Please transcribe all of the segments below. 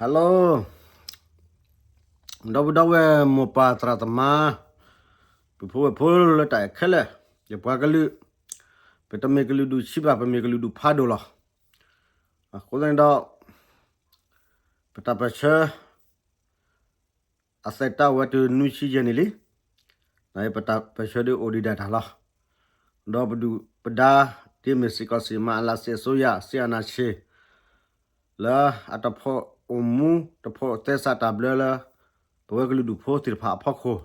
Hello, ဒီပုၢ်ဒီဝဲၢ်မိၢ်ပၢ်သရၣ်သမါ, ပုၢ်ဖိဝဲၢ်ဖိလၢတၢ်အဲၣ်ခဲလၢာ်, ယပှၤကလုာ်, ပတမ့ၢ်ကလုာ်ဒူၣ်ဆံးဘၣ်, ပမ့ၢ်ကလုာ်ဒူၣ်ဖးဒိၣ်လီၤ. အဃိသတးန့ၣ်ဒီး ပတၢ်ပၢၢ်ဆၢ အသဲးတၢ်ဝဲတုၤနွံဆံယဲၢ်နံၣ်လံ. ပတၢ်ပၢၢ်ဆၢဒ်အိၣ်ဒံးဒၣ်တၢ်လီၤ. ဒီးပဒုၣ်ပဒါ ဒ်မ့ၢ်စ့ၢ်ကီးစ့ၢ်မၤအလးစ့ၢ်အစိယၤ စ့ၢ်အနၢ်ဆ့ၣ် လၢအတဖိးအိၣ်မူတဖိးသဲစးတၢ်ဘျၢလၢ ပဝဲကလုာ်ဒူၣ်ဖိသ့ၣ်တဖၣ်အဖီခိၣ်,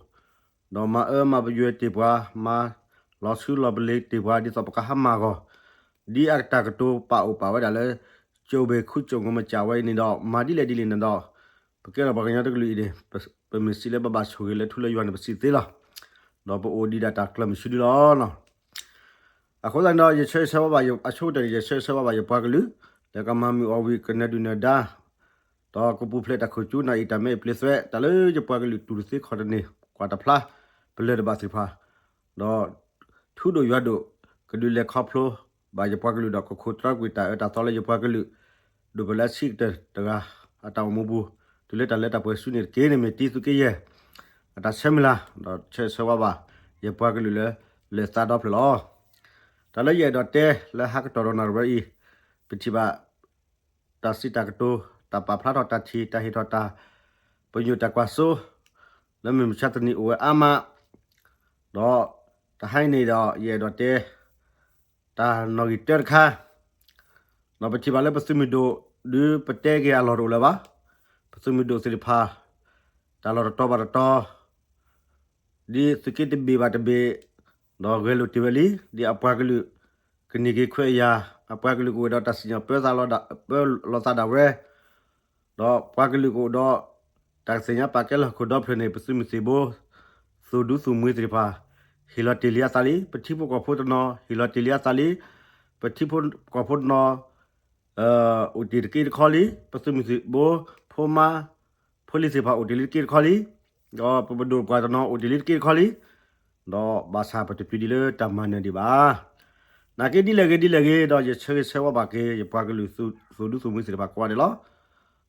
ဒီးမၤအၢမၤပယွဲတ့ၢ်ပှၤ, မၤလီၤဆူလီၤပလ့ၤတ့ၢ်ပှၤ ဒ်သိးပကဟါမၢ်အဂီၢ်, ဒ်အတၢ်ကတိၤပာ်အိၣ်ပာ်ဝဲဒၣ်လၢ ကၠိၣ်ဘ့ၣ်ခူကၠိၣ်ငိမစၢ်ဝဲအံၤန့ၣ်ဒီး မၤဒ်လဲၣ်ဒ်လဲၣ်န့ၣ်ဒီး ပကဲထီၣ်ပှၤကညီတကလုာ်အံၤန့ၣ် ပမ့ၢ်စံးလၢပဘၣ်ဆိၣ်ဂ့ၤလၢထူလၢယွၤန့ၣ် ပစံးသ့လီၤ. ဒီးပအိၣ်ဒံးဒၣ်တၢ်ကျၢၤမုၢ်ဆူဒံးလီၤ. အဃိသတးန့ၣ်ဒီး ယဆၢဂ့ၤဆၢဝါဘၣ် အဆိကတၢၢ်န့ၣ် ယဆၢဂ့ၤဆၢဝါဘၣ်ယပှၤကလုာ် လၢကမၤမုာ်အီၣ်ဝံၣ်ကနၢၤဒုၣ်နၢၤဒါ ဒီးကပူၤဖျဲးတၢ်ခိၣ်ကၠူနၢ်အံၤတၢ်မဲအံၤပျ့ၤသွဲး တၢ်လၢယပှၤကလုာ်တူၢ်တသ့ခီၣ်တန့ၢ် ကွၢ်တဖျါ ပလၢၢ်တဘၣ်သ့ၣ်တဖၣ်, ဒီး ထူဒိၣ်ယွၤဒိၣ် ကဒုးလဲၤခီဖျိဘၣ်ယပှၤကလုာ်ဒီး ကခိးတြီကွံာ်တၢ်အၢတၢ်သီလၢယပှၤကလုာ် ဒိၣ်ပလၢအဆံးကတၢၢ်တဂၤ အတၢ်အိၣ်မူပူၤ တုၤလၢတၢ်လၢတၢ်ပှဲၤဆူန့ၣ်တက့ၢ်န့ၣ် မ့ၢ်တံၤသုးက့ယဲၢ် အတၢ်ဆၢမုၢ်လၢ် ဒီးဆၢဂ့ၤဆၢဝါဘၣ် ယပှၤကလုာ်လၢ လၢသးဒီဖျၢၣ်လီၤ. တၢ်လၢယအဲၣ်ဒိးတဲလၢဟါကတီၢ်ဒီးနၣ်ရံၣ်ဝဲအံၤ ပထံၣ်ဘၣ် တၢ်စံးတၢ်ကတိၤ တၢ်ပာ်ဖျါထီၣ်တၢ်ထံၣ် တၢ်ဟ့ၣ်ထီၣ်တၢ် ပညိၣ်တၢ်ကွၢ်စိ လၢမုၢ်မဆါတနံၤအိၣ်ဝဲအါမး, ဒီးတဟါအံၤန့ၣ်ဒီး ယအဲၣ်ဒိးတဲ တၢ်နီၣ်ဂံၢ်တၢတခါ, ဒီးပထံၣ်ဘၣ်လၢပသုးမုၢ်ဒိၣ် ဒုးပတဲက့ၤအလီၢ်တအိၣ်လၢၤဘၣ်, ပသုးမုၢ်ဒိၣ်သ့ၣ်တဖၣ် တၢ်လီၢ်တတီၤဘၣ်တတီၤ ဒ်သုးက့တဘ့ၣ်ဘၣ်တဘ့ၣ်, ဒီးဂဲၤလိာ်တ့ၢ်ဝဲလံ, ဒ်အပှၤကလုာ် ကန့ၢ်က့ၤခွဲးယာ်, အပှၤကလုာ်ကအိၣ်ဒီးတၢ်စံၣ်ညီၣ်ပၢသးလီၤ, ပၢလီၤသးဒၣ်ဝဲ, ဒီးပှၤကလုာ်ကအိၣ်ဒီး တၢ်ကသ့ၣ်ညါပာ်ကဲလၢဟီၣ်ခိၣ်ဒီဖျၢၣ်န့ၣ် ပသုးမုၢ်သံၣ်ဘိ သူၣ်ဒူသူၣ်မှံသ့ၣ်တဖၣ် ဟ့ၣ်လီၤတ့ၢ်လံအသးလံ, ပထံဖိကီၢ်ဖိတနီၤ ဟ့ၣ်လီၤတ့ၢ်လံအသးလံ, ပထံဖိကီၢ်ဖိတနီၤ အိၣ်တ့ၢ်တက့တခီလံ, ပသုးမုၢ်သံၣ်ဘိ ဖိမါ ဖိလံၤသ့ၣ်တဖၣ်အိၣ်တ့ၢ်လံတက့တခီလံ, ဒီးပပဒိၣ်ပပှၢ်တနီၤအိၣ်တ့ၢ်လံတက့တခီလံ, ဒီးဘၣ်ဆၣ်ပတပျံၤဒံးလၢတၢ်မၤနၢၤဒံးဘၣ်. နာ်က့ဒ်လဲၣ်ဂ့ၤဒ်လဲၣ်ဂ့ၤ ဒီးယဆၢဂ့ၤဆၢဝါဘၣ်က့ၤ ယပှၤကလုာ်သူၣ်ဒူသူၣ်မှံသ့ၣ်တဖၣ်ကိးဂၤဒဲးလီၤ.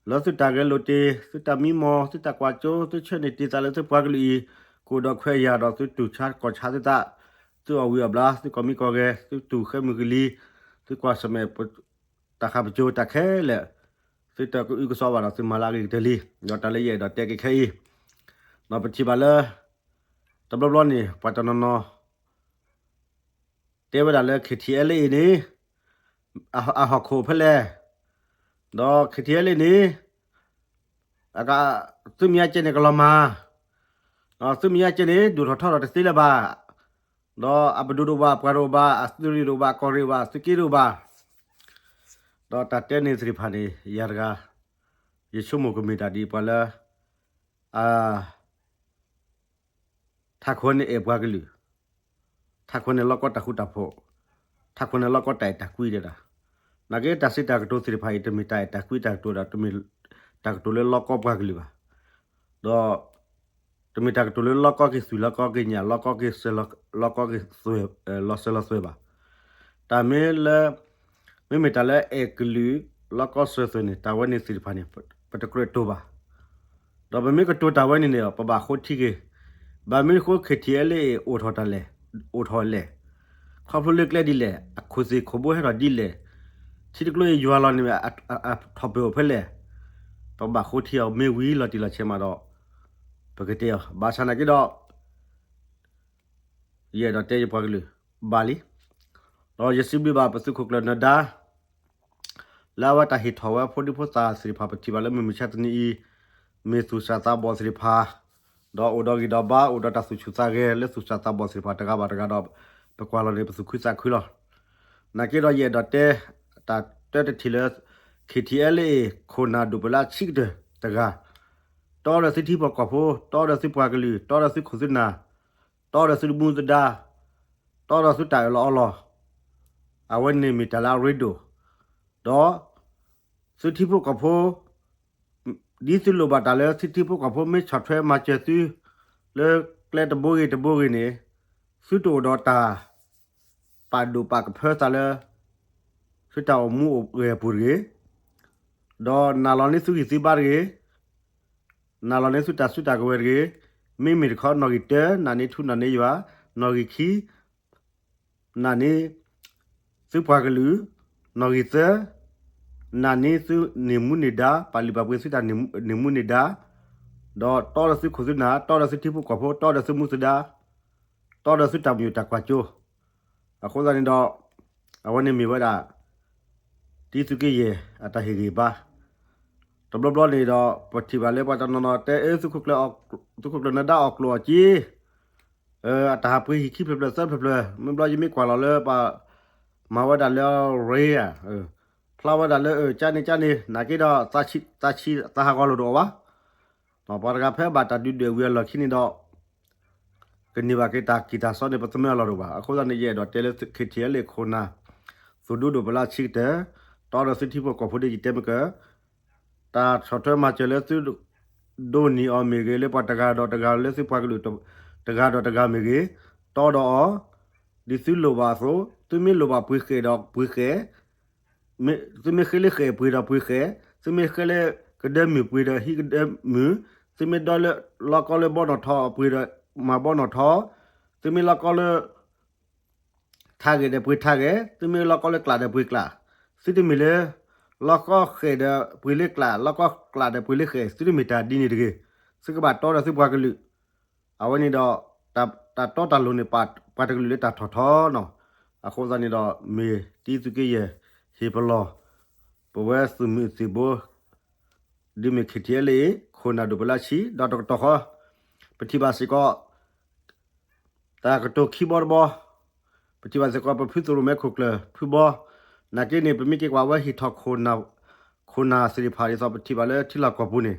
လၢသုတၢ်ဂဲၤလိာ်တ့ၢ်, သုတၢ်မံမီၢ်, သုတၢ်ကွၢ်စိ, သုဆၢန့ၢ်တ့ၢ်သးလၢသုပှၤကလုာ်အံၤ ကအိၣ်ဒီးခွဲးယာ်ဒီးသုတူၢ်ဆါကီၢ်ဆါသုသး, သုအီၣ်ဝံၤအီၣ်ဘျါ, သုကီၢ်မံကီၢ်ဂဲၤ, သုတူၢ်ဃဲမုၢ်ကလံၤ, သုကွၢ်ဆၢၣ်မဲာ် တၢ်ဃၣ်ပစိၤတၢ်ခဲလၢာ်, သုတကအုကစွါဘၣ်ဒီးသုမၤလၢအဂ့ၤကတၢၢ်လံ, ဒီးတၢ်လၢယအဲၣ်ဒိးတဲက့ၤခဲအံၤ, ဒီးပထံၣ်ဘၣ်လၢ တဘျီဘျီန့ၣ် ပှၤတနီၤနီၤ တဲဝဲဒၣ်လၢ KTLA န့ၣ် အဟီၣ်ခိၣ်ဖဲလဲၣ်, ဒီး KTLA န့ၣ် အက သုးမုၢ်ယါကဲန့ၣ်ကလီၤမၢ်, ဒီးသုးမုၢ်ယါကဲန့ၣ် ဒိၣ်ထီၣ်ထီထီၣ်တသ့လၢၤဘၣ်, ဒီးအပဒိၣ်တအိၣ်ဘၣ် ပှၤတအိၣ်ဘၣ် အသုးရ့ၣ်တအိၣ်ဘၣ် ကီၢ်ရ့ၣ်ဘၣ် သုးက့တအိၣ်ဘၣ်, ဒီးတၢ်တဲန့ၣ်သ့ၣ်တဖၣ်န့ၣ် ယၤတဂၤ ယဆိကမိၣ်ကမ့ၢ်တၢ်ဒ်ပှၤလၢ အ ထးခိၣ်န့ၣ်အဲၣ်ပှၤကလုာ်, ထးခိၣ်န့ၣ်လီၢ်ကီတၢ်ဃူတၢ်ဖိး, ထးခိၣ်န့ၣ်လီၢ်ကီတၢ်အဲၣ်တၢ်ကွံဒဲးဒၣ်, နာ်က့တၢ်စံးတၢ်ကတိၤသ့ၣ်တဖၣ်အံၤ တမ့ၢ်တၢ်အဲၣ်တၢ်ကွံတၢ်ကတိၤဒီး တမ့ၢ်တၢ်ကတိၤလၢလီၢ်ကီပှၤကလုာ်ဘၣ်, ဒီး တမ့ၢ်တၢ်ကတိၤလၢလီၢ်ကီက့ၤသွံၣ်လီၢ်ကီက့ၤညၣ် လီၢ်ကီက့ၤစၢၤ လီၢ်ကီက့ၤသွဲၣ် လီၤစၢၤလီၤသွဲၣ်ဘၣ်. တၢ်မ့ၢ်လၢ မ့မ့ၢ်တၢ်လၢအဲၣ်ကလုာ် လီၢ်ကီစၢၤသွဲၣ်န့ၣ် တၢ်ဝဲန့ၣ်သ့ၣ်တဖၣ်န့ၣ် ပတကြၢးတိၤဘၣ်. ဒီးပမ့ၢ်ကတိၤတၢ်ဝဲန့ၣ်န့ၣ် ပဘၣ်ဃိထံက့ၤ, ဘၣ်မနုၤအဃိ KTLA အိၣ်ထီၣ်တၢ်လဲၣ်, အိၣ်ထီၣ်လဲၣ်, ခီဖျိလၢကျဲဒ်လဲၣ်, အခိၣ်သ့ၣ်ခိၣ်ဘိဟဲထီၣ်ဒ်လဲၣ်, ထံတကျိအံၤယွၤလီၤန့ၣ် အထီၣ်ပၢၢ်အိၣ်ဖဲလဲၣ်, ပကဘၣ်ဃိထံအီၤ မ့ၢ်ဝံၤလီၤတံၢ်လီၤဆဲးမးဒီး ပကတဲအီၤ, ဘၣ်ဆၣ်နာ်က့ဒီး ယအဲၣ်ဒိးတဲယပှၤကလုာ် ဘၣ်လံ. ဒီးယစံးဘျုးဘၣ်ပသုးခိၣ်ကျၢၢ်နၢၤဒါ လၢအဝဲတၢ်ဟ့ၣ်ထီၣ်ဝဲဖိဒံဖိသၣ်သ့ၣ်တဖၣ် ပထံၣ်ဘၣ်လၢမုၢ်မဆါတနံၤအံၤ မ့ၢ်သူၣ်စၢ်သးဘီၣ်သ့ၣ်တဖၣ်, ဒီးအိၣ်ဒီးဂံၢ်ဒီးဘါ အိၣ်ဒီးတၢ်သူၣ်ဆူၣ်သးဂဲၤလၢသူၣ်စၢ်သးဘီၣ်သ့ၣ်တဖၣ်တဂၤဘၣ်တဂၤဒီး ပကွၢ်လီၤန့ၣ် ပသူၣ်ခုသးခုလီၤ. နာ်က့ဒီးယအဲၣ်ဒိးတဲ တၢ်တၢတထံၣ်လၢ KTLA ခိၣ်နၢ်ဒိၣ်ပလၢဆံးကတၢၢ်တဂၤ, တီဒီးသုထံဖိကီၢ်ဖိ, တီဒီးသုပှၤကလုာ်, တီဒီးသုခိၣ်သုနၢ်, တီဒီးသုတမူသဒါ, တီဒီးသုတၢ်အၢၣ်လီၤအီလီၤ, အဝဲန့ၣ်မ့ၢ်တၢ်လၢအရ့ဒိၣ်, ဒီး သုထံဖိကီၢ်ဖိ ဒ်သုလိၣ်ဘၣ်တၢ်လၢသုထံဖိကီၢ်ဖိမ့ၢ်ဆီၣ်ထွဲမၤစၢၤသု လၢကျဲတဘိဂ့ၤတဘိဂ့ၤန့ၣ် သုတအိၣ်ဒီးတၢ် ပာ်ဒိၣ်ပာ်ကဖၢသးလၢ သုတၢ်အိၣ်မူအိၣ်ဂဲၤအပူၤတဂ့ၤ, ဒီးနာ်လီၤန့ၢ်သုဂံၢ်သုဘါတဂ့ၤ, နာ်လီၤန့ၢ်သုတၢ်စုတၢ်ကဝဲၤတဂ့ၤ, မ့မ့ၢ်တခီ နီၣ်ဂံၢ်တၢ နာ်န့ၢ်ထူနာ်န့ၢ်ယွၤ, နီၣ်ဂံၢ်ခံ နာ်န့ၢ်သုပှၤကလုာ်, နီၣ်ဂံၢ်သၢ နာ်န့ၢ်သုန့ၢ်မူန့ၢ်ဒါ, ပာ်လုၢ်ပာ်ပှ့ၤသုတၢ်န့ၢ်မူန့ၢ်ဒါ, ဒီးတီဒီးသုခိၣ်သုနၢ်, တီဒီးသုထံဖိကီၢ်ဖိ, တီဒီးသုမူသုဒါ, တီဒီးသုတၢ်ပညိၣ်တၢ်ကွၢ်စိ. အဃိသတးန့ၣ်ဒီး အဝဲန့ၣ်မ့ၢ်ဝဲဒၣ် တံသုးက့ယဲၢ်အတၢ်ဟ့ၣ်ဂံၢ်ဘါ, တဘျီဘျီန့ၣ်ဒီး ပထံၣ်ဘၣ်လၢပှၤတနီၤနီၤတဲ အၢ သုးခိၣ်ကျၢၢ်နၢၤဒါအီၣ်ကျိၣ်အီၣ်စ့, အတၢ်ဟးပှ့ၤဟံၣ်ခံဖျၢၣ်ဖျၢၣ်သၢဖျၢၣ်ဖျၢၣ်, မ့ၢ်ဘျီယမ့ၢ်ကွၢ်လီၤလၢပှၤမၤဝဲဒၣ်လၢ ရ့ဧါ, ဖျါဝဲဒၣ်လၢ ကန့ၣ်ကန့ၣ် နာ်က့ဒီး သးဆံးသးဟးဂီၤလိာ်တအိၣ်ဘၣ်. ပှၤတဂၤဖဲဘၣ်တၢ်ဒုးဒွဲၣ်ဝံၤအလီၢ်ခံန့ၣ်ဒီး ကန့ၢ်ဘၣ်က့ၤတၢ်ကံၢ်တၢ်စီန့ၣ် ပသမၢအလီၢ်တအိၣ်ဘၣ်. အဃိသတးန့ၣ် ယအဲၣ်ဒိးတဲလၢ ခ့ထံၣ်အဲလ့ၣ် ခိၣ်နၢ် သုးဒိၣ်ဒိၣ်ပလၢဆံးကတၢၢ်, တီဒီးသုထံဖိကီၢ်ဖိဒ်ယတဲမ့ၢ်ကၢ, တၢ်ဆီၣ်ထွဲမၤစၢၤလၢသုဒိးန့ၢ်အီၤမ့ၢ်ဂ့ၤ, လၢပှၤတဂၤဒီးတဂၤ လၢသုပှၤကလုာ်တဂၤဒီးတဂၤမ့ၢ်ဂ့ၤ, တီဒီးအီၤ ဒ်သုလိၣ်ဘၣ်အသိး, သုမ့ၢ်လိၣ်ဘၣ်ပှ့ၤဃဲၣ်ဒီးပှ့ၤဃဲၣ်, သုမ့ၢ်ဃ့လၢဃဲၣ်ပှ့ၤဒီးပှ့ၤဃဲၣ်, သုမ့ၢ်ဃ့လၢကဒၢမုၢ်ပှ့ၤဒီးဟံးကဒၢမုၢ်, သုမ့ၢ်ဒီလၢလီၢ်ကီလၢဘီနီၣ်ထီအပှ့ၤဒီးမၤဘီနီၣ်ထီ, သုမ့ၢ်လီၢ်ကီလၢ ထးဂဲၤဒီးပှ့ၤထးဂဲၤ, သုမ့ၢ်လီၢ်ကီလၢကျးဒီးပှ့ၤကျး, သုတမ့ၢ်လၢ လီၢ်ကီဃဲၣ်ဒီးပှ့ၤလၢကျး, လီၢ်ကီကျးဒီးပှ့ၤလၢဃဲၣ်, သုတမ့ၢ်တၢ်ဒ်န့ၣ်တဂ့ၤ. သုကဘၣ်တီဒီးသုပှၤကလုာ်, အဝဲန့ၣ်ဒီး တၢ်တီတၢ်လိၤန့ၣ် ပာ်ပှၤတကလုာ်လၢတၢ်ထီၣ်ထီနီၤ. အဃိသတးန့ၣ်ဒီး မ့ၢ်တံသုးက့ယဲၢ် ဟ့ၣ်ပလီၢ် ပဝဲသုးမုၢ်သံၣ်ဘိ ဒ်မ့ၢ် ခ့ထံၣ်အဲလ့ၣ် ခိၣ်နၢ်ဒိၣ်ပလၢဆံး ဒီးတကတီၢ်ဃီ ပထံၣ်ဘၣ်စ့ၢ်ကီး တၢ်ကတိၤခံဘီတဘီ, ပထံၣ်ဘၣ်စ့ၢ်ကီး ပဖုသရိၣ်မဲခိၣ်ကျၢၢ်ဖုဘီ, နာ်က့န့ၣ် ပမ့ၢ်က့ၤကွၢ်ဝဲဟ့ၣ်ထီၣ် ခိၣ်နၢ်သ့ၣ်တဖၣ်ဒ်သိး ပထံၣ်ဘၣ်လၢထံလီၢ်ကီၢ်ပူၤန့ၣ်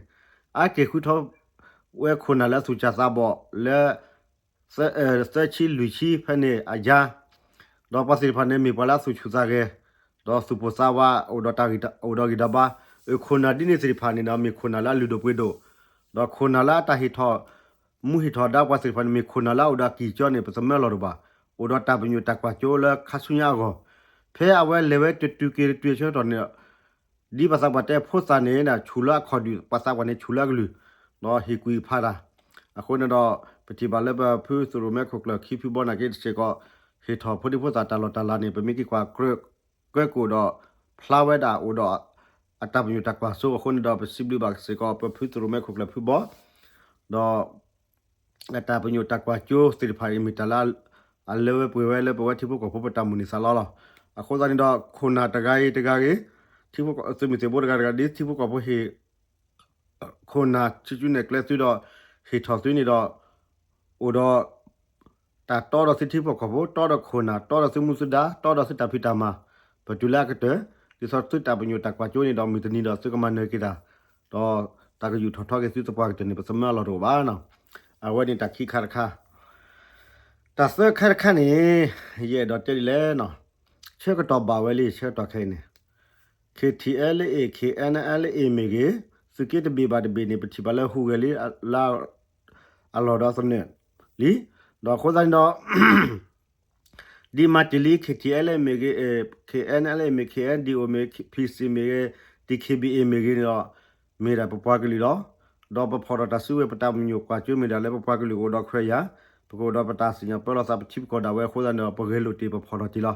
အါက့ၤဃုထီၣ်ဝဲခိၣ်နၢ်လၢအသူၣ်စၢ်သးဘီၣ်လၢ သၢဆံလွံၢ်ဆံဖဲန့ၣ်အယါ, ဒီးပှၤသ့ၣ်တဖၣ်န့ၣ် မ့ၢ်ပှၤလၢအသူၣ်ဆူၣ်သးဂဲၤ, ဒီးသူၣ်ပိၢ်သးဝး အိၣ်ဒီးတၢ်ဂံၢ်ဒီးဘါ, အခိၣ်နၢ်ဒ်န့ၣ်သ့ၣ်တဖၣ်န့ၣ်ဒီး မ့ၢ်ခိၣ်နၢ်လၢအလုၢ်ဒိၣ်ပှ့ၤဒိၣ်, ဒီးခိၣ်နၢ်လၢအတၢ်ဟ့ၣ်ထီၣ် မူဟ့ၣ်ထီၣ်ဒါပှၤသ့ၣ်တဖၣ်န့ၣ် မ့ၢ်ခိၣ်နၢ်လၢအအိၣ်ဒီးအကံၢ်အစီန့ၣ် ပသမၢလီၤတအိၣ်ဘၣ်. အိၣ်ဒီးတၢ်ပညိၣ်တၢ်ကွၢ်စိလၢခါဆူညါအဂီၢ်, ဖဲအဝဲလဲၤဝဲတတုၤက့ၤတတုၤအဆၢကတီၢ်န့ၣ် ဒ်ပှၤသးပှၢ်တဲဖိသၣ်န့ၣ် ဆူၣ်လၢအခီၣ်ဒုၣ်, ပှၤသးပှၢ်န့ၣ်ဆူၣ်လၢအကလုၢ်, ဒီးဟ့ၣ်ကွံာ်ဖးတၢ်. အဃိန့ၣ်ဒီး ပထံၣ်ဘၣ်လၢပဖုသရိၣ်မဲခိၣ်ကျၢၢ်ခံဖုဘီနာ်က့တစ့ၢ်ကီး ဟ့ၣ်ထီၣ်ဖိဒံဖိသၣ်တၢ်လီၢ်တၢ်လၤန့ၣ် ပမ့ၢ်က့ၤကွၢ် ကၢကအိၣ်ဒီး ဖျါဝဲဒၣ်အိၣ်ဒီး အတၢ်ပညိၣ်တၢ်ကွၢ်စိအဃိန့ၣ်ဒီး ပစံးဘျုးဘၣ်စ့ၢ်ကီး ပဖုသရိၣ်မဲခိၣ်ကျၢၢ်ဖုဘီ, ဒီး အတၢ်ပညိၣ်တၢ်ကွၢ်စိသ့ၣ်တဖၣ်အံၤ မ့ၢ်တၢ်လၢအလၢဝဲပှဲၤဝဲလၢပဝဲထံဖိကီၢ်ဖိပတၢ်မုၢ်လၢ်သးလီလီၤ. အဃိသတးန့ၣ်ဒီး ခိၣ်နၢ်တဂၤအံၤတဂၤဂ့ၤ, ထံဖိကီၢ်သုးမုၢ်သံၣ်ဘိတဂၤတဂၤ ဒ်ထံဖိကီၢ်ဖိဟ့ၣ် ခိၣ်နၢ်ဆူၣ်ဆူၣ်နဲၣ်ကျဲသုဒီး ဟ့ၣ်ထီၣ်သုန့ၣ်ဒီး အိၣ်ဒီး တၢ်တီဒီးသုထံဖိကီၢ်ဖိ, တီဒီးခိၣ်နၢ်, တီဒီးသုမူသုဒါ, တီဒီးသုတၢ်ဖံးတၢ်မၤ, ပတုၤလၢအကတၢၢ်, ဒ်သိးသုတၢ်ပညိၣ်တၢ်ကွၢ်စိန့ၣ်ဒီး မုၢ်တနံၤဒီးသုကမၤနၢၤက့ၤတၢ်, ဒီးတၢ်ကယူၢ်ထီၣ်ထီက့ၤသုသပှၢ်ကတၢၢ်န့ၣ် ပသမၢအလီၢ်တအိၣ်ဘၣ်နီၤ. အဝဲန့ၣ်တၢ်ခံခါတခါ, တၢ်သၢခါတခါန့ၣ် ယအဲၣ်ဒိးတဲဒ်လဲၣ်နီၤ, ဆၢကတီၢ်ဘၣ်ဝဲလံ ဆၢကတီၢ်ခဲအံၤန့ၣ် ခ့ထံၣ်အဲလ့ၣ်အ့ၣ် ခ့ၣ်အဲၣ်အဲလ့ၣ်အ့ၣ်မ့ၢ်ဂ့ၤ, သုးက့တဘ့ၣ်ဘၣ်တဘ့ၣ်န့ၣ် ပထံၣ်ဘၣ်လၢဟူးဂဲၤလံ လၢအလီၢ်ဒီးသနၢၣ်လံ, ဒီးအဃိသတးန့ၣ်ဒီး ဒ်မၤတ့ၢ်လံ ခ့ထံၣ်အဲလ့ၣ်မ့ၢ်ဂ့ၤ, ခ့ၣ်အဲၣ်အဲလ့ၣ်မ့ၢ်, ခ့ၣ်အဲၣ်ဒံၣ်အိၣ်မ့ၢ်, ဖံၣ်စံၣ်မ့ၢ်ဂ့ၤ, ဒံၣ်ခ့ၣ်ဘံၣ်အ့ၣ်မ့ၢ်ဂ့ၤန့ၣ်ဒီး မ့ၢ်ဒၣ်ပပှၤကလုာ်လီၤ. ဒီးပဖီၣ်ထီၣ်တၢ်စုဝဲ ပတၢ်ပညိၣ်ကွၢ်စိမ့ၢ်ဒၣ်လၢပပှၤကလုာ်ကအိၣ်ဒီးခွဲးယာ်, ပကအိၣ်ဒီးပတၢ်စံၣ်ညီၣ်ပၢလီၤသး ပထံပကီၢ်ဒၣ်ဝဲအဃိသတးန့ၣ်ဒီး ပဂဲၤလိာ်တ့ၢ်ပဖီၣ်ထီၣ်တ့ၢ်လီၤ.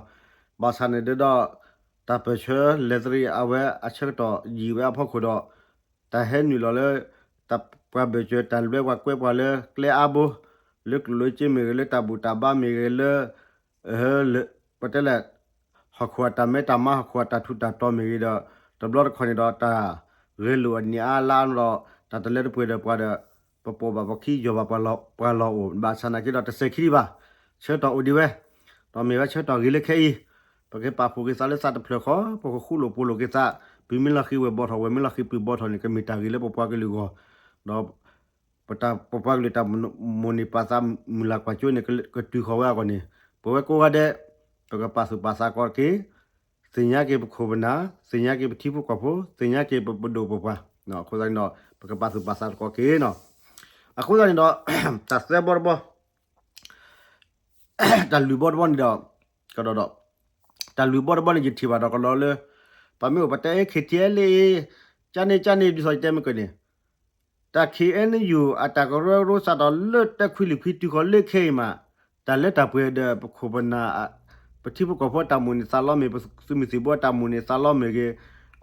ဘၣ်ဆၣ်န့ၣ်ဒီး တၢ်ပၢၢ်ဆၢလဲၤသရံးအဝဲအဆၢကတီၢ်ယံာ်ဝဲအဖီခိၣ်ဒီး တၢ်ဟဲနုာ်လီၤလၢ ပှၤဘၢၣ်စၢၤတၢ်လၢပှၤကွဲပှၤလၢကျဲအါဘိ, လၢကျိၣ်လၢစ့မ့ၢ်ဂ့ၤ, လၢတၢ်ဘူၣ်တၢ်ဘါမ့ၢ်ဂ့ၤ, လၢ ပတဲလဲၣ် ဟီၣ်ခိၣ်အတၢ်မဲတၢ်မါ ဟီၣ်ခိၣ်အတၢ်ထူးတၢ်တီၤမ့ၢ်ဂ့ၤဒီး တဘျီတခီၣ်န့ၣ်ဒီး တၢ်ဂဲၤလိာ်အနံၣ်အါလါဒီး တၢ်တလၢတပှဲၤဒီးပှၤဒီး ပပိာ်ဘၣ်ပခံ ယီၢ်ဘၣ်ပှၤလီၢ်အိၣ် ဘၣ်ဆၣ်နာ်က့ဒီး တစဲးခံဒံးဘၣ်. ဆၢကတီၢ်အိၣ်ဒံးဝဲ, ဒီးမ့ၢ်ဝဲဆၢကတီၢ်ဂ့ၤလၢခဲအံၤ, ပကပာ်ဖှိၣ်က့ၤသးလၢသးတဖျၢၣ်ဃီ, ပကဃူလိာ်ဖိးလိာ်က့ၤသး, ပမ့ၢ်လီၤဃံၤဝဲၢ်ဘီထီၣ် ဝဲၢ်မ့ၢ်လီၤဃံၤပုၢ်ဘီထီၣ်န့ၣ် ကမ့ၢ်တၢ်ဂ့ၤလၢပပှၤကလုာ်အဂီၢ်, ဒီး ပပှၤကလုာ်တၢ်မိၣ်န့ၢ်ပာ်သးမုၢ်လၢ်ကွၢ်စိန့ၣ် ကတုၤဃီၤဝဲအဂီၢ်န့ၣ် ပဝဲကိးဂၤဒဲး ပကပာ်သူၣ်ပာ်သးသကိးတက့ၢ်. သ့ၣ်ညါက့ၤပခိၣ်ပနၢ်, သ့ၣ်ညါက့ၤပထံဖိကီၢ်ဖိ, သ့ၣ်ညါက့ၤပပဒိၣ်ပပှၢ်, အဃိသတးန့ၣ်ဒီး ပကပာ်သူၣ်ပာ်သးသကိးက့ၤနီၤ. အဃိသတးန့ၣ်ဒီး တၢ်သၢဘီတဘီ တၢ်လုၢ်ဘီတဘီန့ၣ်ဒီး ကဒီးဒီး တၢ်လုၢ်ဘီတဘီန့ၣ် ယထံၣ်ဘၣ်ဒီးကဒီးလၢ ပှၤမ့ၢ်အိၣ်ပတဲ ခ့ထံၣ်အဲလ့ၣ်အ့ၣ် ကန့ၣ်ကန့ၣ် ဒ်သိးယတဲမ့ၢ်ကန့ၣ် တၢ် K N U အတၢ်ကရၢကရိစးထီၣ်လၢတၢခွံလံၤခွံတုၤဃီၤလၢခဲအံၤမး, တၢ်လၢတၢ်ပှဲၤဒီးပခိၣ်ပနၢ်, ပထံဖိကီၢ်ဖိအတၢ်မိၣ်န့ၢ်သးလီမ့ၢ်, ပသုးမုၢ်သံၣ်ဘိအတၢ်မိၣ်န့ၢ်သးလီမ့ၢ်ဂ့ၤ,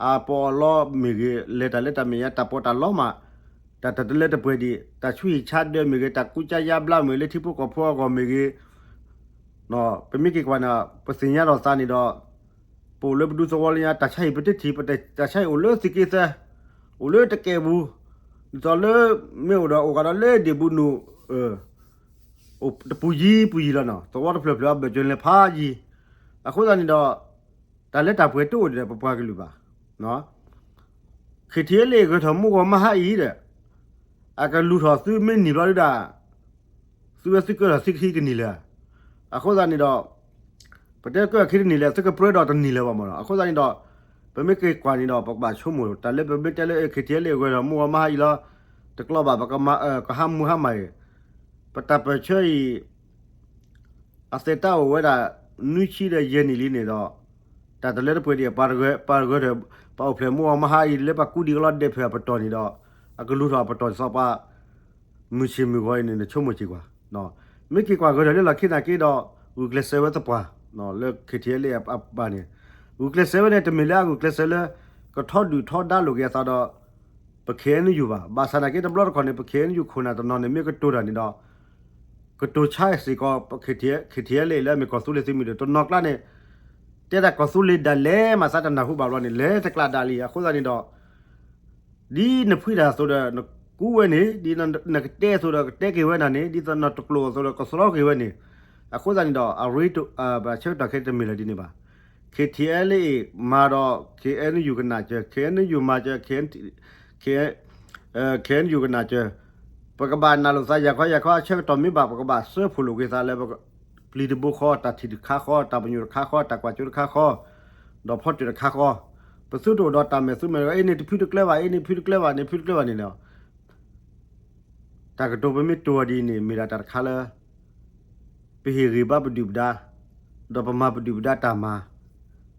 အပီအလီမ့ၢ်ဂ့ၤ, လဲၤတၢ်လၢတၢ်မဲာ်ညါတၢ်ပီးတၢ်လီမး, တၢ်တလၢတပှဲၤဒံး, တၢ်ဆူးဟံၣ်ဆါဒၢးမ့ၢ်ဂ့ၤ, တၢ်ကူစါယါဘျါမ့ၢ်ဂ့ၤ လၢထံဖိကီၢ်ဖိအဂီၢ်မ့ၢ်ဂ့ၤ, ပမ့ၢ်က့ၤကွၢ်န့ၣ် ပသ့ၣ်ညါဒီးသးန့ၣ်ဒီး ပအိၣ်လၢပဒူသဝီလၢညါ တၢ်ဆါဟံၣ်ပတထံၣ်, တၢ်ဆါဟံၣ်အိၣ်လၢသုးက့သၢ, အိၣ်လၢတကဲပူၤ, ဒ်သိးလၢ မ့ၢ်အိၣ်ဒီးအိၣ်ဂၤဒီးလၢဒ့ၣ်ဘူးနူၣ်, အိၣ်တပူၤယံၤပူၤယံၤလီၤနီၤ, သဝီတဖျၢၣ်ဖျၢၣ်အဘၢၣ်စၢၤလဲၤဖးယံၤ, အဃိသတးန့ၣ်ဒီး တၢ်လၢတၢ်ပှဲၤတအိၣ်ဒံးဒီးပပှၤကလုာ်ဘၣ် K T L A ဂဲၤထီၣ်မူဂီၤမါဟါအံၤဒီး အကလူၤထီၣ်သုမ့ၢ်နံၤဘျီဒုဒၣ်, သုဝဲသုကဲထီၣ်သုခံတနံၤလၢၤ, အဃိသတးန့ၣ်ဒီး ပတဲကဲထီၣ်ခံတနံၤလၢၤ သုကပြၢဒီးတနံၤလၢၤဘၣ်မးနီၤ, အဃိသတးန့ၣ်ဒီး ပမ့ၢ်က့ၤကွၢ်န့ၣ်ဒီး ပကဘၣ်ဆိကမိၣ် တၢ်လၢပမ့ၢ်တဲလၢ K T L A ဂဲၤထီၣ်မူဂီၤမါဟါအံၤလီၤ, တကျီဘၣ် ပကဟးမူဟါမၢ်အံၤ, ပတၢ်ပၢၢ်ဆၢအံၤ အသဲးတၢ်အိၣ်ဝဲဒၣ် နွံဆံဒီးယဲၢ်နံၣ်လံန့ၣ်ဒီး တၢ်တလၢတပှဲၤဒံး ပှၤဂဲၤထီၣ် ပှၤအိၣ်ဖျဲၣ်မူဂီၤမါဟါအံၤ လၢပှၤကူဒံကလီဒဲးဖဲအပတီၢ်န့ၣ်ဒီး အကလူၤထီၣ်အပတီၢ်ဒ်သိးပှၤ မုၢ်ဆ့ၣ်မုၢ်ဂီၤအံၤန့ၣ် နဆိကမိၣ်က့ၤကွၢ်, မ့ၢ်က့ၤကွၢ်ဂဲၤထီၣ်လၢလီၢ်ခံနာ်က့ဒီး ဂုာ်ကျဲးစၢးဝဲသပှၢ်, လၢ K T L A အပၢ်န့ၣ် ဂုာ်ကျဲးစၢးဝဲန့ၣ် တမ့ၢ်လၢအဂုာ်ကျဲးစၢးလၢ ကထီဒုၣ်ထီဒါလိာ်က့ၤအသးဒီး ပ K N U ဘၣ်, ဘၣ်ဆၣ်နာ်က့တဘျီတခီၣ်န့ၣ် ပ K N U ခိၣ်နၢ်တနီၤန့ၣ် မ့ၢ်ကတိၤတၢ်န့ၣ်ဒီး ကတိၤဆါစ့ၢ်ကီး K T L A လၢအမ့ၢ်ကီၢ်သူလ့ၤသုးမုၢ်ဒိၣ် တနီၤကျါန့ၣ် တဲတၢ်ကီၢ်သူလ့ၤဒၣ်လဲာ်မး သးတနၢ်ဟူဘၣ်ဘျီန့ၣ် လဲၤတကျးဒၣ်လံ, အဃိသတးန့ၣ်ဒီး ဒ်နဖှံတၢ်အသိးဒီး နကူဝဲန့ၣ်, ဒ်နကတဲအသိးဒီးကတဲက့ၤဝဲနၤန့ၣ်, ဒ်သိးနတကျိာ်အသိးဒီးကသြီက့ၤဝဲန့ၣ်, အဃိသတးန့ၣ်ဒီး အရ့ ဆၢကတီၢ်ခဲအံၤတမ့ၢ်လၢၤဒ်န့ၣ်ဘၣ်. K T L A မၤဒီး K N U ကနၣ်စၢၤ, K N U မၤစၢၤ K N U ကနၣ်စၢၤ, ပကဘၣ်နာ်လိာ်သးယၤခီယၤခီ အဆၢကတီၢ်မ့ၢ်ဘၣ် ပကဘၣ်စၢဖှိၣ်လိာ်က့ၤသးလၢ ပျံၤတဘိဃီ, တၢ်ထံၣ်တခါဃီ, တၢ်ပညိၣ်တခါဃီ, တၢ်ကွၢ်စိတခါဃီ, ဒီးဖီတၢၣ်တခါဃီ, ပသုတအိၣ်ဒီးတၢ်မဲာ်သူမဲာ်ဂီၤ အ့ၣ်န့ၣ်တဖုတကျၢၤဘၣ်, အ့ၣ်န့ၣ်တဖုတကျၢၤဘၣ်, န့ၣ်ဖုတကျၢၤဘၣ်န့ၣ်လီၤ. တၢ်ကတိၤပမ့ၢ်တိၤအီၤဒ်အံၤန့ၣ် မ့ၢ်ဒၣ်တၢ်တခါလၢ ပဟ့ၣ်ဂံၢ်ဘါပဒုၣ်ပဒါ, ဒီးပမၤပဒုၣ်ပဒါတၢ်မၤ,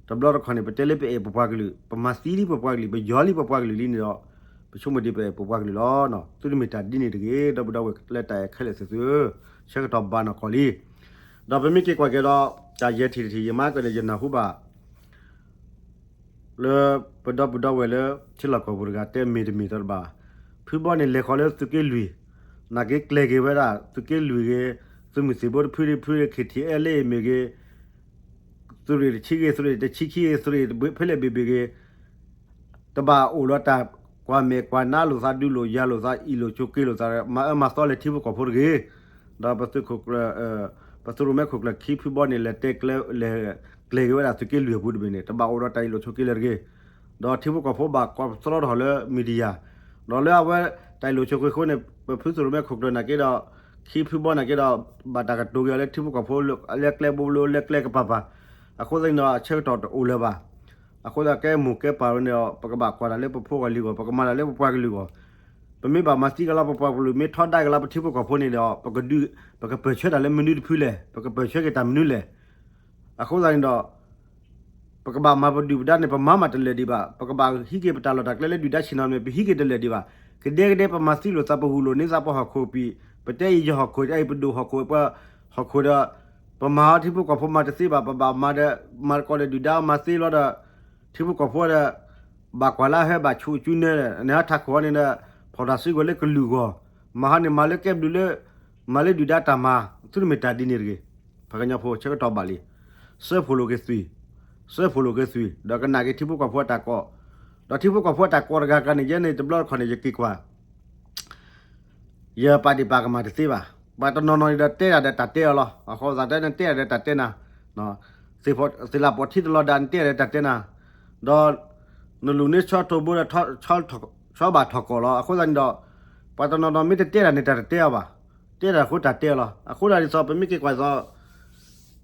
တဘျီတခီၣ်န့ၣ် ပတဲလၢပအဲၣ်ပပှၤကလုာ်, ပမၤသံလံပပှၤကလုာ်, ပယီၤလံပပှၤကလုာ်လံန့ၣ်ဒီး ပဆိကမိၣ်ဒ်ပအဲၣ်ပပှၤကလုာ်လီၤ. သုတမ့ၢ်တၢ်ဒ်န့ၣ်တဂ့ၤ, ဒီပုၢ်ဒီဝဲၢ်လၢတၢ်အဲၣ်ခဲလၢာ်သ့ၣ်သုဧၢ, ဆၢကတီၢ်ဘၣ်နီၢ်ကီၢ်လံ. ဒီးပမ့ၢ်က့ၤကွၢ်က့ၤဒီး တၢ်ယဲၢ်ထံၣ်တထံၣ် ယမၤကန့ၣ် ယနၢ်ဟူဘၣ် လၢပဒီပုၢ်ဒီဝဲၢ်လၢထံလီၢ်ကီၢ်ပူၤတဂၤတဲမ့ၢ်တမ့ၢ်တဘၣ်, ဖုဘီန့ၣ်လဲၤဃီၤလၢသုးက့လွံၢ်, နာ်က့ကျဲၤက့ၤဝဲဒၣ် သုးက့လွံၢ်ဂ့ၤ, သုးမုၢ်သံၣ်ဘိတဖုတဖုဂ့ၤ, K T L A မ့ၢ်ဂ့ၤ, သုးရ့ၣ်တဆံဂ့ၤ, သုးရ့ၣ်တဆံခံဂ့ၤ, သုးရ့ၣ်ဖဲလဲၣ်ဘ့ၣ်ဘ့ၣ်ဂ့ၤ, တဘၣ်အိၣ်ဒီးတၢ်ကွၢ်မဲာ်ကွၢ်နါလိာ်သး ဒုးလိာ်ယၤလိာ်သး အ့ၣ်လိာ်ဆိးက့လိာ်သး မၤအၢမၤသီလၢထံဖိကီၢ်ဖိတဂ့ၤ. ဒီးပသုးခိၣ်ကျၢၢ် ပသုးရိၣ်မဲခိၣ်ကျၢၢ်ခံဖုဘီန့ၣ် လဲၤတဲကျဲ လဲၤကျဲၤက့ၤဝဲဒၣ်သုးက့လွံၢ်အပူၤတဘ့ၣ်န့ၣ် တဘၣ်အိၣ်ဒီးတၢ်အ့ၣ်လိာ်ဆိးက့လၢၤတဂ့ၤ. ဒီးထံဖိကီၢ်ဖိဘၣ်ကွၢ်သရီထီၣ်လၢ media, ဒီးလၢအဝဲတၢ်အ့ၣ်လိာ်ဆိးက့အဃိန့ၣ် ပဖုသုးရိၣ်မဲခိၣ်ကျၢၢ်နာ်က့ဒီး ခံဖုဘီနာ်က့ဒီး ဘၣ်တၢ်ကတိၤက့ၤအီၤလၢထံဖိကီၢ်ဖိလၢကျဲဘိဘိလၢကျဲကပၤပၤ, အဃိသတးန့ၣ်ဒီး အဆၢကတီၢ်တအိၣ်လၢၤဘၣ်. အဃိသတးကဲမိၢ်ကဲပၢ်ဝဲန့ၣ်ဒီး ပကဘၣ်ကွၢ်တၢ်လၢပဖိဂီၢ်လံၤဂီၢ်, ပကမၤတၢ်လၢပပှၤကလုာ်ဂီၢ်, ပမ့ၢ်ဘၣ်မၤသံက့ၤလီၤပပှၤကလုာ် မ့ၢ်ထီဒါက့ၤလီၤပထံဖိကီၢ်ဖိန့ၣ်ဒီး ပကဒုး ပကပၢၢ်ဆၢတၢ်လၢမနုၤတဖုလဲၣ်, ပကပၢၢ်ဆၢက့ၤတၢ်မနုၤလဲၣ်. အဃိသတးန့ၣ်ဒီး ပကဘၣ်မၤပဒုၣ်ပဒါန့ၣ် ပမၤမးတလၢာ်ဒံးဘၣ်, ပကဘၣ်ဟံးက့ၤပတၢ်လီၢ်တၢ်ကျဲလၢဒုၣ်ဒါဆ့ၣ်နီၤမ့ၢ် ပဟံးက့ၤတလၢာ်ဒံးဘၣ်. ကဒဲကဒဲပမၤသံလိာ်သး ပဂုာ်လိာ်န့ၢ်သးပဟီၣ်ခိၣ်ပံၤ, ပတဲအံၤယဟီၣ်ခိၣ် အံၤပဒိၣ်ဟီၣ်ခိၣ် ပှၤဟီၣ်ခိၣ်ဒီး ပမၤအီၤထံဖိကီၢ်ဖိမၤတသ့ဘၣ်, ပဘၣ်မၤဒီး မၤတကိးဒီးဒုၣ်ဒါမၤသ့လီၤဒီး ထံဖိကီၢ်ဖိဒီး ဘၣ်ကွၢ်လၢအဟဲဘၣ်ဆူးအစုနဲဒီး နဟဲထးခိၣ်အီၤန့ၣ်ဒီး ဖီၣ်တၢ်စုကဝဲၤလၢကလုာ်ဂီၢ်, မၤဟီန့ၣ်မၤလၢကဲဘျုးလၢ မၤလၢဒုၣ်ဒါတၢ်မၤ, သုတမ့ၢ်တၢ်ဒ်န့ၣ်တဂ့ၤ. ပှၤကညီဖိဆၢကတီၢ်ဘၣ်လံ, စၢဖှိၣ်လိာ်က့ၤသွံၣ်, စၢဖှိၣ်လိာ်က့ၤသွံၣ် ဒီးကနၣ်က့ၤထံဖိကီၢ်ဖိအတၢ်ကိး, ဒီးထံဖိကီၢ်ဖိအတၢ်ကိးတဂၤဂၤန့ၣ် ယဲန့ၣ်တဘျီတခီၣ်န့ၣ် ယက့ၤကွၢ် ယပာ်ဒ့ၣ်ပာ်ကမၣ်တသ့ဘၣ်. ပှၤတနီၤနီၤန့ၣ်ဒီးတဲတၢ်ဒီးတၢ်တဲအီၤလီၤ. အဃိသတးတဲနတဲတၢ်ဒီးတၢ်တဲနၤ, သ့ၣ်လၣ်ပီၣ်ထံတလီၤဒၣ် နတဲတၢ်ဒီးတၢ်တဲနၤ, ဒီးနလူၤန့ၢ်ဆီထိဘိဒီး ဆီဘၣ်ထီၣ်ကီၢ်လီၤ. အဃိသတးန့ၣ်ဒီး ပှၤတနီၤနီၤမ့ၢ်တတဲတၢ်န့ၣ် တၢ်တတဲအီၤဘၣ်, တဲတၢ်အဃိတၢ်တဲအီၤလီၤ. အဃိသတးဒ်သိး ပမ့ၢ်က့ၤကွၢ်ဒ်သိး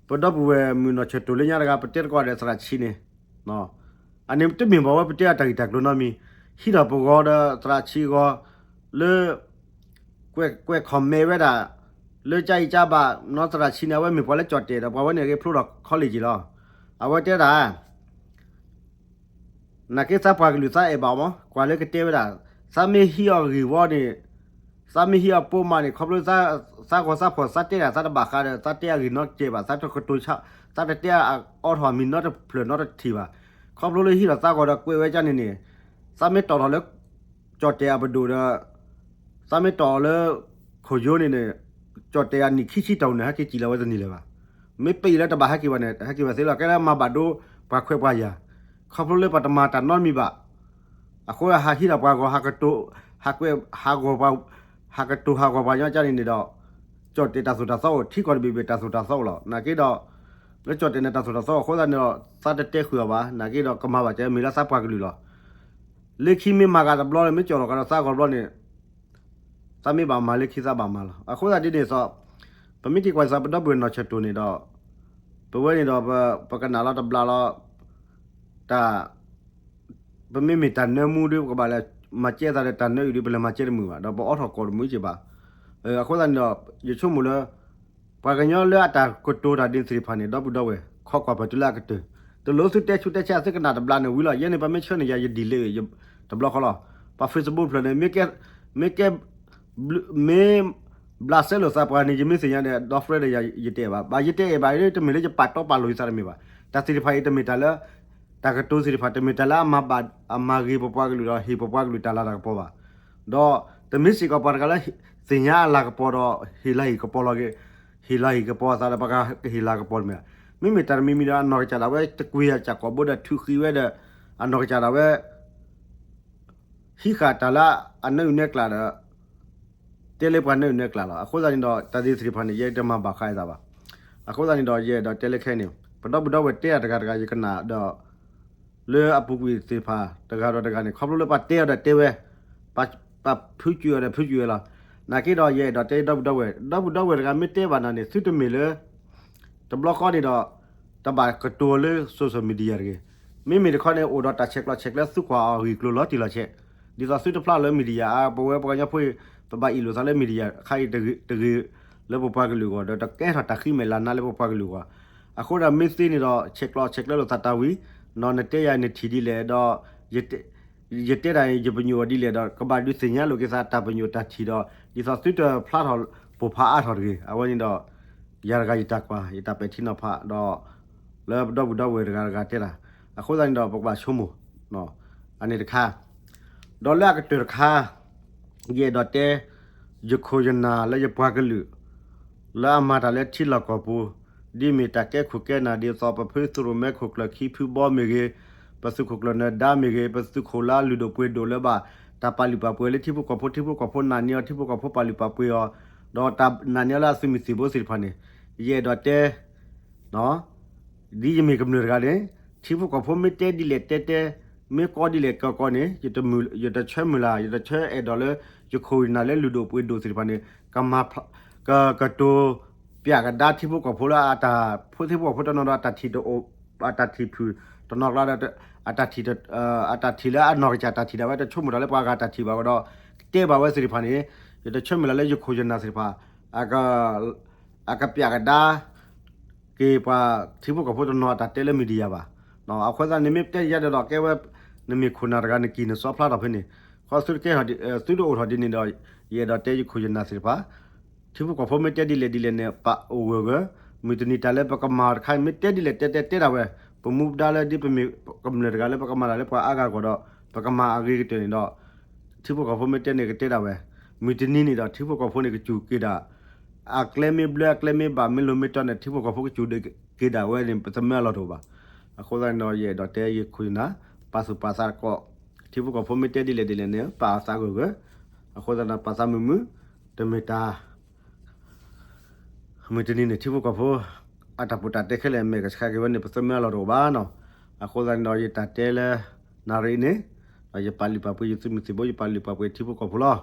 ပဒီပုၢ်ဝဲၢ်မုၣ်နီၢ်ဆၢၣ်တိၢ်လၢညါတဂၤ ပတဲတကိးဒီးသရၣ်ဆံန့ၣ် အန့ၣ်တမ့ၢ်ဘၣ်ဝဲပတဲအတၢ်ဂ့ၢ်တၢ်ကျိၤနီတမံၤ, ဟံးထီၣ်ပဂီၤဒီးသရၣ်ဆံဂီၤ လၢ ကွဲး ကွဲး comment ဝဲဒၣ် လၢကအံၤကဘၣ် နီၢ်သရၣ်ဆံန့ၣ် အဝဲမ့ၢ်ပှၤလၢကၠီၣ်တဲာ်ဒီး ပှၤဝဲန့ၣ်အဂ့ၢ်ဖျိထီၣ် college လီၤ. အဝဲတဲဒၣ် နာ်က့သးပှၤကလုာ်သးအဲၣ်ဘၣ်အီၤမး ကွၢ်လၢကတဲဝဲဒၣ်, သးမ့ၢ်ဟံးအီၤဂ့ၢ်ဝီန့ၣ်, သးမ့ၢ်ဟံးအီၤပိာ်မးန့ၣ် ခီဖျိသးဂီၤသးဖီၣ်သးတဲဒၣ်သးတဘၣ်ဃးဒီး သးတဲအဂ့ၢ်နီတစဲးဘၣ်, သးတကတိၤဆါ, သးတတဲအီထီၣ်အမံၤနီတဖျၢၣ်နီတထံၣ်ဘၣ်. ခီဖျိလၢဟံးထီၣ်သးဂီၤဒီးကွဲးဝဲကန့ၣ်န့ၣ်, သးမ့ၢ်တီၣ်ထီၣ်လၢ ကၠီၣ်တဲၣ်အပဒိၣ်ဒီး သးမ့ၢ်တီၣ်လၢ ခိၣ်ယိန့ၣ်န့ၣ်, ကၠီၣ်တဲၣ်အနံၣ်ခံဆံတီၢ်န့ၣ် ဟဲက့ၤစံၣ်လီၤဝဲတန့ၢ်လၢၤဘၣ်. မ့ၢ်ပအံၤလၢတဘၣ်ဟဲက့ၤဘၣ်န့ၣ် ဟဲက့ၤဘၣ်သ့လီၤ. ကဲလၢမၤဘၣ်ဒိပှၤခွဲးပှၤယာ်, ခီဖျိလၢပှၤတမၤတၢ်နီတမံၤဘၣ်. အဃိဟးဟံးဒီးပှၤဂီၤ ဟးကတိၤ, ဟးကွဲး, ဟးဂီၤပှၤ, ဟးကတိၤဟးဂီၤပှၤညီကန့ၣ်န့ၣ်ဒီး, ကၠီၣ်တဲၣ်တၢ်သိၣ်တၢ်သီအိၣ် ထံကီၢ်တဘ့ၣ်ဘ့ၣ်တၢ်သိၣ်တၢ်သီအိၣ်လီၤ. နာ်က့ဒီး လၢကၠီၣ်တဲၣ်န့ၣ်တၢ်သိၣ်တၢ်သီအဃိသတးန့ၣ်ဒီး သးတတဲဃုာ်အီၤဘၣ်. နာ်က့ဒီးကမၤဘၣ်ကဲမ့ၢ်လၢသးပှၤကလုာ်လီၤ. လၢခံမ့ၢ်မၤဂၤတဘျီလၢမ့ၢ်ကၠီၣ်လီၤကဒီးသးဂီၤဘျီန့ၣ်, သးမ့ၢ်ဘၣ်မၤလၢခံသးဘၣ်မၤလီၤ. အဃိသတးဒ်န့ၣ်သီး, ပမ့ၢ်က့ၤကွၢ်သးပဒီပုၢ်ဝဲၢ်နီၢ်ဆၢၣ်တိၢ်န့ၣ်ဒီး, ပဝဲန့ၣ်ဒီး ပကနၣ်လီၤတဘျီလီၤ, တၢ် ပမ့မ့ၢ်တၢ်နၢမူဒီး ပကဘၣ်လဲၤမၤကဲသးဒီးတၢ်နၢအုၣ်ဒီး ပလဲၤမၤကဲတမုာ်ဘၣ်, ဒီးပအိးထီၣ်ကိးတမုာ်က့ဘၣ်. အဃိသတးန့ၣ်ဒီး ယဆိကမိၣ်လၢ ပှၤကညီလၢအတၢ်ကတိၤတၢ်ဒ်န့ၣ်သ့ၣ်တဖၣ်န့ၣ် ဒီပုၢ်ဒီဝဲၢ် ခိးကွၢ်ပတုၤလၢအကတၢၢ်, တလိၣ်သုတဲဆူးတဲဆါသုကနၣ်တဘျီန့ၣ်ဝံၤလီၤ. ယဲန့ၣ် ပမ့ၢ်ဆှၢန့ၢ်ယၤ ယဒ်လဲၣ်တဘျီဃီလီၤ. ပှၤ Facebook ဖျၢၣ်န့ၣ် မ့ၢ်ကဲ မ့ၢ်ဘျးစဲလိာ်သးပှၤန့ၣ် ယမ့ၢ်သ့ၣ်ညါဒီး ဒီ friend ဒီးယၤ ယတအဲၣ်ဘၣ်, ဘၣ်ယတအဲၣ်ဘၣ် တမ့ၢ်လၢယပာ်တီပာ်လိၤယသးတမ့ၢ်ဘၣ်. တၢ်သ့ၣ်တဖၣ်အံၤတမ့ၢ်တၢ်လၢ တၢ်ကတိၤသ့ၣ်တဖၣ် တမ့ၢ်တၢ်လၢအမၤဘၣ် အမၤဂ့ၤပပှၤကလုာ်ဒီးဟ့ၣ်ပပှၤကလုာ်တၢ်လၤတၢ်ကပီၤဘၣ်. ဒီးတမ့ၢ်စ့ၢ်ကီးပှၤတဂၤလၢ သ့ၣ်ညါအလၤကပီၤဒီး ဟ့ၣ်လၤဟ့ၣ်ကပီၤလီၤက့ၤ, ဟ့ၣ်လၤဟ့ၣ်ကပီၤအသးဒီး ပှၤကဟ့ၣ်လၤကပီၤတမ့ၢ်. မ့မ့ၢ်တၢ်တမံၤမံၤဒီး အနီၢ်ကစၢ်ဒၣ်ဝဲ တကွံာ်အစၢ်ကိာ်ဘိဒီး ထုးဃံးဝဲဒီး အနီၢ်ကစၢ်ဒၣ်ဝဲ ဟံးဃာ်တၢ်လၢအနၢအုၣ်နဲကျးဒီး တဲလၢပှၤနၢအုၣ်နဲကျးလီၤ. အဃိသတးန့ၣ်ဒီး တၢ်သ့ၣ်တဖၣ်န့ၣ် ယဲတမၤဘၣ်ဃးအသးဘၣ်. အဃိသတးန့ၣ်ဒီး ယအဲၣ်ဒိးတဲလၢခဲအံၤန့ၣ် ပဒီပုၢ်ဒီဝဲၢ်တဲတၢ်တဂၤတဂၤ ယကနၣ်ဒီး လၢအပူၤကွံာ်သ့ၣ်တဖၣ် တဂၤဒီးတဂၤန့ၣ် ခီဖျိလၢပှၤတဲအီၤဒီးတဲဝဲ, ပှၤဖုးကွံာ်အီၤဒီးဖုးကွံာ်ဝဲလီၤ. နာ်က့ဒီး ယအဲၣ်ဒိးတဲဒီပုၢ်ဒီဝဲၢ်, ဒီပုၢ်ဒီဝဲၢ်တဂၤမ့ၢ်တဲဘၣ်နၤန့ၣ် သုတမ့ၢ်လၢ တဘျီဃီန့ၣ်ဒီး တဘၣ်ကတိၤလၢ social media တဂ့ၤ. မ့မ့ၢ်တခီန့ၣ် အိၣ်ဒီးတၢ်ဆဲးကျိးဆဲးကျၢ သုကွၢ်အီၤဂ့ၢ်ကျိၤလီၤတံၢ်လီၤဆဲး, ဒ်သိးသုတဖျါလၢ media အါ ပဝဲပှၤကညီဖိအံၤ ပဘၣ်အ့ၣ်လိာ်သးလၢ media ခါအံၤတဂ့ၤ, တဂ့ၤလၢပပှၤကလုာ်အဂီၢ် ဒီးတကဲထီၣ်တၢ်ဃံမဲာ်လၤနါလၢပပှၤကလုာ်အဂီၢ်. အဃိဒီးမ့ၢ်သ့န့ၣ်ဒီး ဆဲးကျိးဆဲးကျၢလိာ်သးတၢ်ဝံၤ, နီၢ်နတဲယၤနထံၣ်ဒ်လဲၣ်ဒီး ယတဲတၢ်အံၤ ယပညိၣ်အီၤဒ်လဲၣ်ဒီး ကဘၣ်ဒုးသ့ၣ်ညါလိာ်က့ၤသးတၢ်ပညိၣ်တၢ်ထံၣ်ဒီး ဒ်သိးသုတဖျါထီၣ်ပိၢ်ဖးအါထီၣ်တဂ့ၤ. အဝဲန့ၣ်ဒီး ယၤတဂၤယတၢ်ကွၢ် ယတၢ်ပဲာ်ထံနီၤဖးဒီး လၢပဒီပုၢ်ဒီဝဲၢ်တဂၤတဂၤတဲတၢ်, အဃိသတးန့ၣ်ဒီး ပကဘၣ်ဆိကမိၣ် အန့ၣ်တခါ, ဒီးလၢအကတၢၢ်တခါ ယအဲၣ်ဒိးတဲ ယခိၣ်ယနၢ်လၢယပှၤကလုာ် လၢအမၤတၢ်လၢထံလီၢ်ကီၢ်ပူၤ, ဒ်မ့ၢ်တၢ်ကဲခိၣ်ကဲနၢ်ဒ်သိး ပဖုသုးရိၣ်မဲခိၣ်ကျၢၢ်ခံဖုဘီမ့ၢ်ဂ့ၤ, ပသုးခိၣ်ကျၢၢ်နၢၤဒါမ့ၢ်ဂ့ၤ, ပသုးခိၣ်လၢအလုၢ်ဒိၣ်ပှ့ၤဒိၣ်လၢဘၣ် တၢ်ပာ်လုၢ်ပာ်ပှ့ၤလၢထံဖိကီၢ်ဖိ, ထံဖိကီၢ်ဖိနာ်န့ၢ်အီၤ, ထံဖိကီၢ်ဖိပာ်လုၢ်ပာ်ပှ့ၤအီၤ, ဒီးတၢ်နာ်န့ၢ်အီၤလၢအသုးမုၢ်သံၣ်ဘိသ့ၣ်တဖၣ်န့ၣ်, ယအဲၣ်ဒိးတဲ ဒ်ယမ့ၢ်ကမျၢၢ်တဂၤန့ၣ်, ထံဖိကီၢ်ဖိမ့ၢ်တဲဒ်လဲၣ်တဲတဲ, မ့ၢ်ကီဒ်လဲၣ်ကီကီန့ၣ်, ယတဆၢမုၢ်လၢ်, ယတဆၢအဲၣ်ဒိးလၢ ယခိၣ်ယနၢ်လၢလုၢ်ဒိၣ်ပှ့ၤဒိၣ်သ့ၣ်တဖၣ်န့ၣ်, ကမၤ ကကတိၤပျးကဒါထံဖိကီၢ်ဖိလၢအတၢ်, ဖိထံဖိကီၢ်ဖိတနီၤဒီးအတၢ်ထံၣ်တအိၣ်, အတၢ်ထံၣ်ဖုၣ်တနီၤကျါဒီး အတၢ်ထံၣ်, အတၢ်ထံၣ်လၢအနီၢ်ကစၢ်တၢ်ထံၣ်ဒၣ်ဝဲ တဆိကမိၣ်တၢ်လၢပှၤဂၤတၢ်ထံၣ်ဘၣ်ဝဲဒီး ကတဲဘၣ်ဝဲသ့ၣ်တဖၣ်န့ၣ်, ယတဆၢမုၢ်လၢ်လၢယခိၣ်ယနၢ်သ့ၣ်တဖၣ် အကပျးကဒါ က့ၤပှၤထံဖိကီၢ်ဖိတနီၤအတၢ်တဲလၢ media ဘၣ်. အဃိသတးန့ၣ်မ့ၢ်တဲယၤဒီး ကဲဝဲ နမ့ၢ်ခိၣ်နၢ်တဂၤ နကံၢ်နစီဖျါထီၣ်ဖဲန့ၣ်, ဃီသုတကဲထီၣ်, သုတအိၣ်ထီၣ်ဒ်န့ၣ်ဒီး ယအဲၣ်ဒိးတဲယခိၣ်ယနၢ်သ့ၣ်တဖၣ်, ထံဖိကီၢ်ဖိမ့ၢ်တဲဒ်လဲၣ်ဒ်လဲၣ်န့ၣ် ပာ်အိၣ်ဂၢၢ်ဂၢၢ်, မုၢ်တနံၤတၢ်လၢပကမၤတခါ မ့ၢ်တဲဒ်လဲၣ်တဲတဲတဲဒၣ်ဝဲ, ပမူပဒါလၢဒ်ပမ့ၢ်ကမျၢၢ်တဂၤလၢပကမၤတၢ်လၢပှၤအါဂၤအဂီၢ်ဒီး ပကမၤအဂ့ၤကတၢၢ်န့ၣ်ဒီး ထံဖိကီၢ်ဖိမ့ၢ်တဲန့ၣ်ကတဲဒၣ်ဝဲ, မုၢ်တနံၤန့ၣ်ဒီး ထံဖိကီၢ်ဖိန့ၣ်ကစူၢ်က့ၤဒၣ်, အကျဲမ့ၢ်ဘျၢအကျဲမ့ၢ်ဘၣ်မ့ၢ်လိၤမ့ၢ်တီန့ၣ် ထံဖိကီၢ်ဖိကစူၢ်က့ၤဒၣ်ဝဲန့ၣ် ပသမၢအလီၢ်တအိၣ်ဘၣ်. အဃိသတးန့ၣ်ဒီး ယအဲၣ်ဒိးတဲယခိၣ်ယနၢ်, ပာ်သူၣ်ပာ်သးတက့ၢ်, ထံဖိကီၢ်ဖိမ့ၢ်တဲဒ်လဲၣ်ဒ်လဲၣ်န့ၣ် ပာ်အသးဂၢၢ်ဂၢၢ်, အဃိသတးန့ၣ် ပာ်သးမုာ်မုာ်, တမ့ၢ်တၢ် မုၢ်တနံၤန့ၣ် ထံဖိကီၢ်ဖိ အတၢ်ပူၤတၢ်တဲခဲလၢာ် မဲာ်ကဆှးက့ၤဝဲန့ၣ် ပသမၢအလီၢ်တအိၣ်ဘၣ်နီၤ. အဃိသတးန့ၣ်ဒီး ယတၢ်တဲလၢ နၣ်ရံၣ်အံၤန့ၣ်, ဒီးယပာ်လုၢ်ပာ်ပှ့ၤယသုးမုၢ်သံၣ်ဘိ, ယပာ်လုၢ်ပာ်ပှ့ၤထံဖိကီၢ်ဖိလီၤ.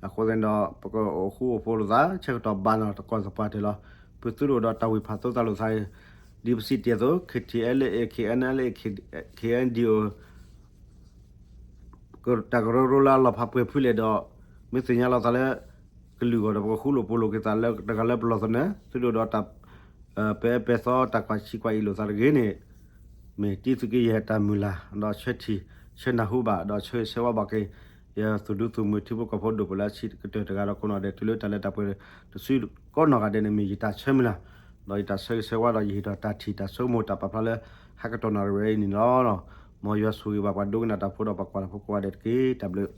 အဃိသတးန့ၣ်ဒီး ပကအိၣ်ဃူအိၣ်ဖိးလိာ်သး ဆၢကတီၢ်ဘၣ်နီၤ တကီၢ်သပှၢ်တၢၢ်လီၤ. ပသုတအိၣ်ဒီးတၢ်ဝံၢ်ဖးသိသးလိာ်သးအံၤ, ဒ်ပစံးတ့ၢ်အသိး K T L A, K N L A, K N D O တၢ်ကရၢကရိလၢအလီၤဖးပှဲၤဖုလဲၣ်ဒီး မ့ၢ်သ့ၣ်ညါလီၤသးလၢ ကလုာ်အဂီၢ်ဒီး ပကဃူလိာ်ဖိးလိာ်က့ၤသးလၢတဂၤလၢပလီၢ်သနၢၣ်, သုတအိၣ်ဒီးတၢ် ပဲပဲသီ တၢ်ကွၢ်ဆံးကွၢ်အံၤလိာ်သးတဂ့ၤန့ၣ်, မ့ၢ်တံသုးက့ယဲၢ်တၢ်မုၢ်လၢ် ဒီးဆၢထံၣ် ဆၢနၢ်ဟူဘၣ် ဒီးဆၢဂ့ၤဆၢဝါဘၣ်က့ၤ ယသူၣ်ဒူသူၣ်မုာ်ထံဖိကီၢ်ဖိဒိၣ်ပၢလၢအဆံးကတၢၢ်တဂၤဒီးကိးနီၢ်ဒဲး တုၤလၢတၢ်လၢတၢ်ပှဲၤတစုကိးနီၢ်ဂၤဒဲးန့ၣ် မ့ၢ်ယတၢ်ဆၢမုၢ်လၢ် ဒီးယတၢ်ဆၢဂ့ၤဆၢဝါဒီးယဟ့ၣ်ထီၣ်တၢ်ထံၣ်တၢ်ဆိကမိၣ်တၢ်ပာ်ဖျါလၢ ဟဲကတီၢ်နၣ်ရံၣ်ဝဲအံၤန့ၣ်လီၤ. မ်ယွၤဆိၣ်ဂ့ၤဘၣ်ပှၤဒိကနၣ်တၢ်ဖိဒီးပှၤကွၢ်တၢ်ဖိကိးဂၤဒဲးတက့ၢ်. တၢ်ဘျုး